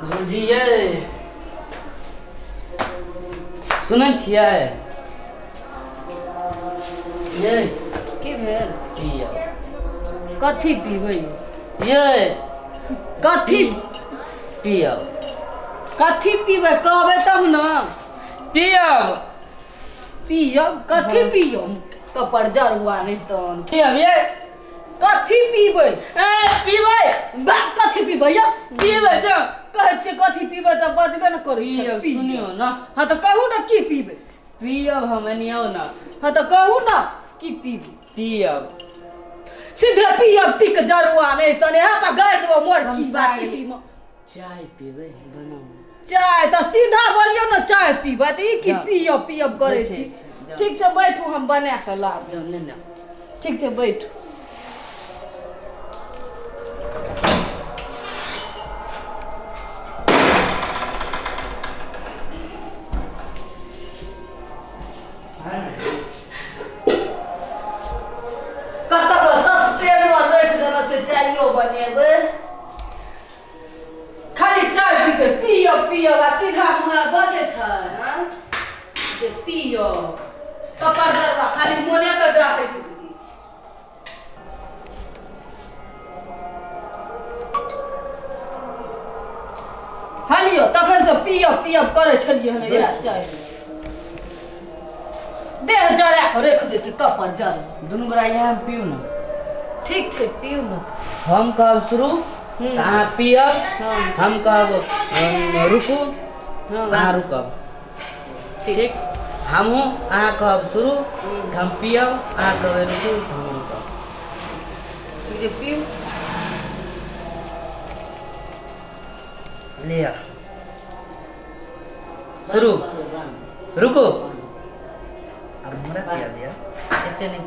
भौजी यै, सुनै छियै यै? की भेल? पियब। कथी पीबै? यै। कथी पियब? कथी पीबै, कहबै तब ने। पियब। पियब? कथी पियब? कपर जरुआ नहि तहन। पियब यै। कथी पीबै? ए पीबै। बस, कथी पीबै यौ? पीबै जाउ। कहै छियै कथी पीबै तऽ बजबे ने करै छियै। पियब। सुनियौ ने। हँ तऽ कहू ने, की पीबै? पियब हम, एनी आउ ने। हँ तऽ कहू ने, की पीबै? पियब। सीधे पियब टिक जरुआ नहि तने यहाँ पर गाड़ि देबो मोर। हम की बात की पीब? चाय पीबै, बनाउ। चाय तऽ सीधा बोलियौ ने, चाय पीबै तऽ ई की जाउ। पियब पियब करै बैठै छी? छी, जाउ। ठीक छै, बैठू, हम बना कऽ लाब। जाउ ने ने। ठीक छै, बैठू। कतऽ सस्ते मे राखि देने छै, चाइयो बनेबै। खाली चाय पीते पियब पियब आ सीधा मुँहे बजै छै हँ जे पियब। कपड़ दरबा खाली मोने के डाकैत रहै छै। हलियो, तखन से पियब पियब करै छलियै हन। इएह चाय देह जरा कऽ राखि दै छै कपर जर। दुनू गोरा इएह पियू ने। ठीक छै, पियू ने। हम कहब शुरू तऽ अहाँ पियब। हम कहब रुकू तऽ अहाँ रुकब। ठीक? हमहूँ अहाँ कहब शुरू तऽ हम पियब, अहाँ कहबै रुकू तऽ हम रुकब। ठीक छै, पियू। लिअ, शुरू। रुकू, आब हमरा पिया दिअ, एते नहि।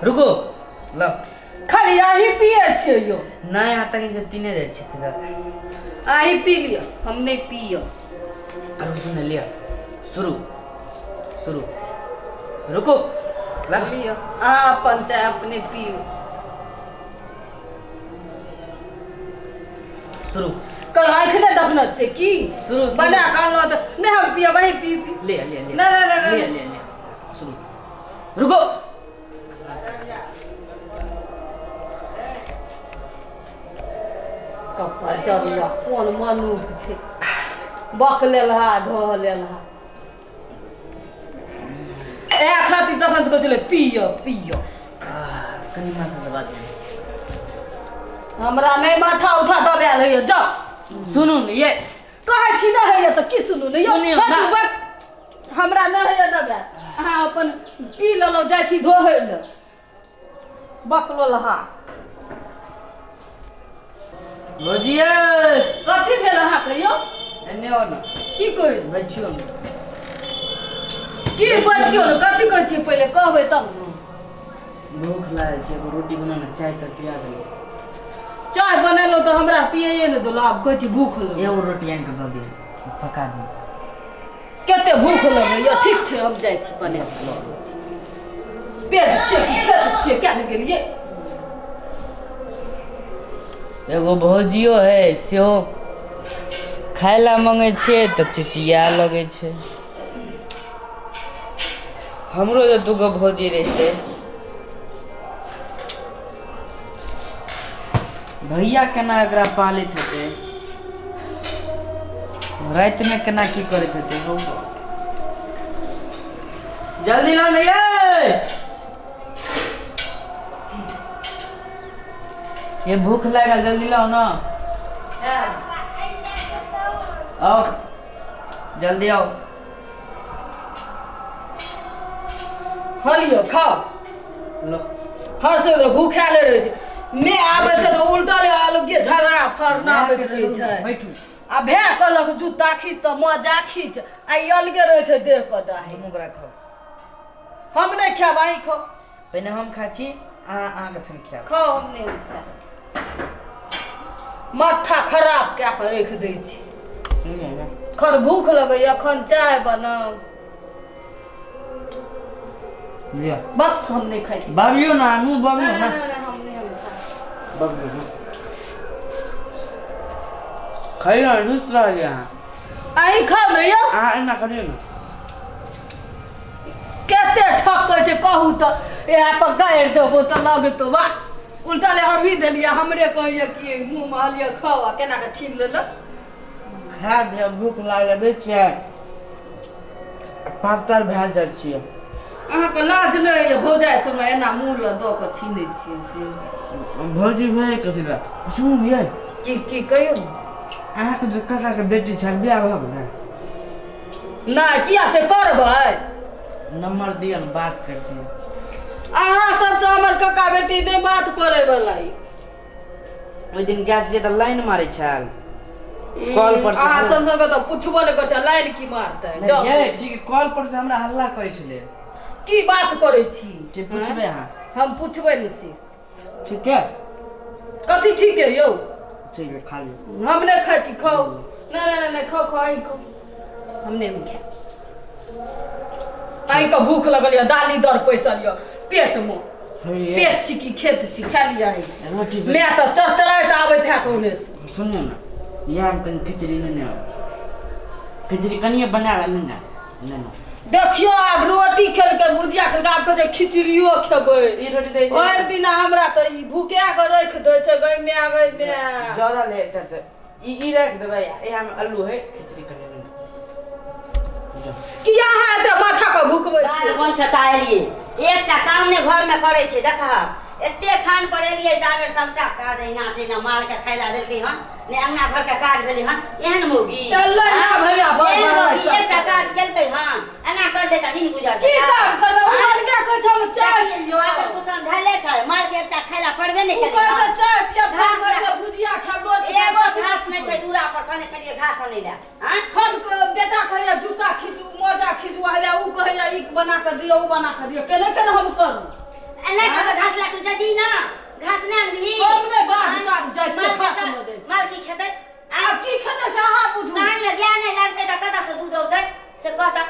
रुकू, ल। खाली अहीं पियै छियै यौ? नहि, अहाँ तखन से पीने जाइ छी तऽ। अहीं पी लिअ, हम नहि पियब। आरो सुन लिअ, शुरू, शुरू, रुकू, ल। लिअ, अहाँ अपन चाय अपने पियू। शुरू। कल आँखि नहि देखने छै की? शुरू। बना कऽ अनलहुँ तऽ नहि हम पियब, अहीं पी पी। ले ले ले। नहि, नहि, नहि, ले। नहि। ले ले, शुरू, रुको। कपड़ जरुआ कोन मनुख छै, बक लेलहा ढह लेलहा। इएह खातिर तखन से कहै छलै पिय पिय। कनि माथा दबा दियौ। हमरा नहि माथा उठा दबायल होइए, जाउ। सुनू ने ये। कहै छी नहि होइए तऽ की सुनू ने यौ? सुनियौ हटू, ना। बस हमरा नहि होइए दबायल, अहाँ अपन पी लेलहुँ, जाइ छी धोहै लए बकलो लहा। भौजी यै। कथी भेल अहाँके यौ? एने आउ ने। की कहै छी? बैठियौ ने। की बैठियौ ने? कथी कहै छियै, पहिले कहबै तब ने। भूख लागल छै, एगो रोटी बना ने, चाय तऽ पिया देलहुँ। चाय बनेलहुँ तऽ हमरा पियैए नहि देलहुँ, आब कहै छी भूख लगल। एगो रोटी आनि कऽ दऽ दियौ, पका दियौ। कते भूख लगैए। ठीक छै, हम जाइ छी बना कऽ लऽ अबै छी। पेट छियै कि खेत छियै? किया नहि गेलियै? एगो भौजियो है, सेहो खाय लए मंगै छियै तऽ चिचिया लगै छै। हमरो जे दूगो भौजी रहितै। भैया केना एकरा पालैत हेतै, रातिमे केना की करैत हेतै? हौ, जल्दी लाउ ने यै। ये भूख लागल, जल्दी लाउ ने। आओ, जल्दी आओ। हँ, लियौ, खाउ। लो। हर से तऽ भूखाले रहै छै। मे आबै छै तऽ उल्टल अलगे झगड़ा फरना आबैत रहै छै। बैठू। आ भए कहलक जूता खींच तऽ मजा खींच, आ ई अलगे रहै छै देह पर डाही। दुनू गोरा खाउ। हम नहि खायब, अहीं खाउ। पहिने हम खाइ छी, अहाँ, अहाँके फेर खायब। खाउ, हम नहि खायब। माथा खराब कए कऽ राखि दै छी। एखन भूख लगैए, एखन चाय बनाउ। लिअ। बस हम नहि खाइ छी। बाबियो ना, मुँह बाबियो नहि ना। नहि नहि, हम नहि, हम खाइ। बाबियो ना। खइयो, रुस रहलियै अहाँ। अहीं खाउ ने यौ। अहाँ एना करियौ ने। कते ठकै छै कहू तऽ, इएह पर गाड़ि देबो तऽ लगतौ। वाह, उल्टा ले हमही देलियै, हमरे कहैया कि मुँह मे हलियै खाउ, आ केना कऽ छीन लेलक। खा दिअ, भूख लागल दै छियै, पातर भए जाइ छियै। अहाँके लाज नहि होइए भौजाइ सबमे एना मुँह लऽ दऽ कऽ छीनै छियै से? भौजी भैया कथी लए सुनू यै। की की कहियौ ने। अहाँके जे काकाके बेटी छल, बियाह भऽ गेलै? नहि, किया से करबै? नंबर दिअ ने, बात कर दिअ। अहाँ सबसँ हमर काका बेटी नहि बात करे वाला इ। ओहि दिन गेल छलियै तऽ लाइन मारै छल कॉल पर से। अहाँ सब सबके तऽ पुछबो नहि करै छै, लाइन की मारतै? जाउ। ये ठीक, कॉल पर से हमरा हल्ला करै छलै। की बात करै छी? जे पुछबै अहाँ। हम पुछबै नहि से। ठीक है। कथी ठीक है यौ? ठीक है, खा लिअ। हम नहि खाइ छी, खाउ। नहि नहि नहि, खाउ खाउ, अहीं खाउ, हम नहि खायब। अहीं के भूख लगल यऽ, दाली दर पैसल यऽ पेट मे। पेट छी कि खेत छी? खा लिअ अहीं। रोटी माय तऽ चरचराइत आबैत हैत ओने से। सुनियौ ने, इएह हम कनि खिचड़ी नेने आउ, खिचड़ी कनिए बना लेने ने नेने। देखियौ, आब रोटी खेलकै, भुजिया खेलकै, आब कहै छै खिचड़ियो खेबै। ई रोटी दै। भरि दिना हमरा तऽ ई भूखे के राखि दै छै। गै माय, गै माय। जरल है। अच्छा अच्छा, ई ई राखि देबै, इएहमे अल्लू है, खिचड़ी कनि नेने जाउ। किया अहाँ एते माथा के भुकबै बाल छियै? बन से तऽ एलियै, एकटा काम नहि घरमे करै छै। देखह, एते खान पर एलियै ताबे सबटा काज अहिना से ने माल के खाय लए देलकै हन, ने अंगना घर के काज भेलै हन। एहन मौगी एलै ना भैया, बड़ एहन बड़ मौगी एकटा काज केलकै हन? एना करतै तऽ दिन गुजर की जेतै। काम करबै? ओ अलगे कहै छै हम चाय पियौ। बासन कुसन धैले छै, माल के एकटा खाय लए पड़बे नहि ओ केलै कहै छै हन। चाय पियब, घास कहै छै भुजिया खायब, रोटी खायब। एगो घास नहि छै दूरा पर, कहने छलियै घास अनै लए। आँय? खन बेटा कहैया जूता खींचू, मोजा खींचू, हया ऊ कहैया ई बना कऽ दियौ, ऊ बना कऽ दियौ। केना केना हम करू? एना के घास लए तू जदी ना, घास नहि अनबिही? हम नहि बाध ताध जाइ छियै, माल के घास लऽ जाइ छियै। माल की खेतै? आब की खेतै से अहाँ बुझू। साँझ में गाय नहि लगतै तऽ कतऽ से दूध औतै से कह तऽ।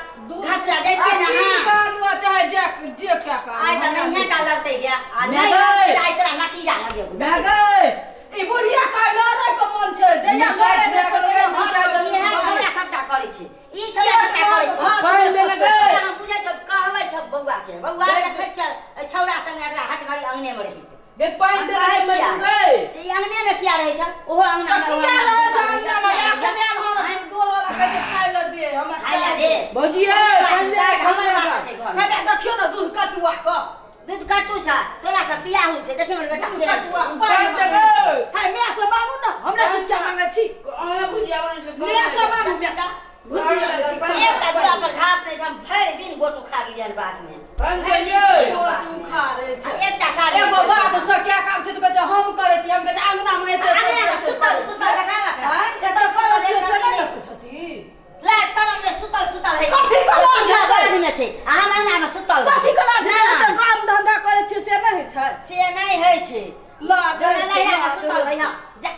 घास लए जैतियै आ ने। की हाँ। कानू आ चाहे जे जे कए कानू, आइ तऽ हमरा नहिये टा लगतै गाय, आ नहि नहि गै। लगतै तऽ आइ तोरा नतीजा लगेबौ। भए गै। ई बुढ़िया के लड़ै के मन छै, जहिया मिठाइ लड़ै नहि खिया छै कऽ तहिया मिठाइ भात दऽ इएह छौड़ा सबटा करै छै, ई छौड़ा सबटा करै छै। पानि देने गै। तोरा हम बुझै छौ, कहबै छौ बौआ के, बौआ देखै छ एहि छौड़ा संगे एकरा हट घड़ी अंगने मे रहैत। जे पानि हम देने कहै गै। छियै गै। जे ई अंगने मे किया रहै छ? ओहो अंगना तऽ मे, ओहो किया अंगना रहै मे छै अंगना मे? किया एखने आयल हन, आँय? दूध वाला कहै छै खाय लए दे हमरा। खाय लए दे। भौजी यै, पानि दे, हमर खाना बात खा। हेतै घरमे। हे देखियौ ने दूध कटुआ कऽ। दूध कट्टू छ, तोरा से बियाह होइ छै। देखियौ हमर बेटा दूध केहन कटुआ छै। पानि पानि दे गै। हे माय से मांगू ने, हमरा से किया मांगै छी? अहाँ भुजिया बनै छै। माय से मांगू बेटा, भुजिया लै छी। एकटा दूरा पर घास नहि छै, हम भरि दिन गोटू खा गेलियनि बाधमे। पानि दे भरि दिन गै। छियै गोटू बाधमे। उखाड़ै छै। आ एकटा काज एगो नहि बात करै छै। से क्या काम छै तऽ कहै छै हम करै छी। हम कहै छै अंगना मे एते अंगना मे सुतल सुतल देखा। आँय, से तऽ करै छियै से नहि देखै छथिन। ले शरम में सुतल सुतल है। कथी के लाज पूरा हेतै? बाध में छै आ हम अंगना में सुतल कथी के लाज ना, हेतै? एते काम धंधा करै छियै से नहि होइ छै? से नहि होइ छै। लाज होइ छै, लहरा में लाज सुतल होइ छै। रहिया जा,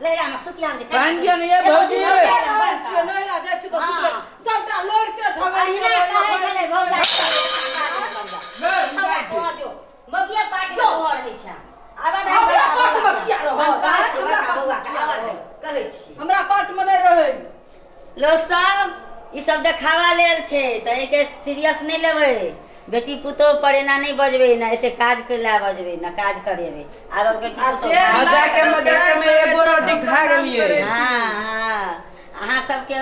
लहरा में सुतिया जे। पानि दिअ ने यै भौजी। नहिरा जाइ छियै, नहिरा जाइ छियै तऽ हाँ। सुतबै। सबटा लड़िते झगड़िते अहिना कहै छलै भौजा। गै, मौगिया पार्टी में जो। तोहर रहै छै। आवाज हमरा पार्ट मे किया रहत? हम कहै छियै हमरा बड़का पार्ट मे बौआ के किया आवाज रहत? कहै छियै। हमरा पार्ट मे नहि रहै। लोक सब ई सब देखावा लेल छै, तऽ एहिके सीरियस नहि लेबै। बेटी पुतोह पर एना नहि बजबै ने, एते काज के लए बजबै ने, काज करेबै आब बेटी आ पुतोह से काज मजाके मजाके मे एगो रोटी खा गेलियै। हँ हँ, अहाँ सबके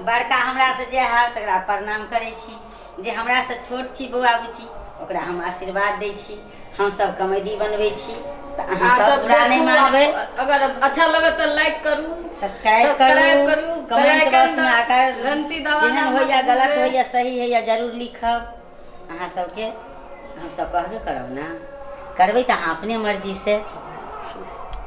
बड़का हमरा से जे हैत तकरा प्रणाम करै छी, जे हमरा से छोट छी बौआ बुच्ची ओकरा हम आशीर्वाद दै छी। हमसब कॉमेडी बनबै छी तऽ अहाँ आ सब सब बुरा नहि देखू, मानबै। अगर अच्छा लगे तऽ लाइक करू, सब्सक्राइब सब्सक्राइब करू, करू, कमेंट बेल आइकन बॉक्स में आकर घंटी दबाना जेहन होइया मत गलत भूलबै। होइया सही होइया जरूर लिखब। अहाँ सबके हमसब कहबे करब ने, करबै तऽ अहाँ अपने मर्जी से।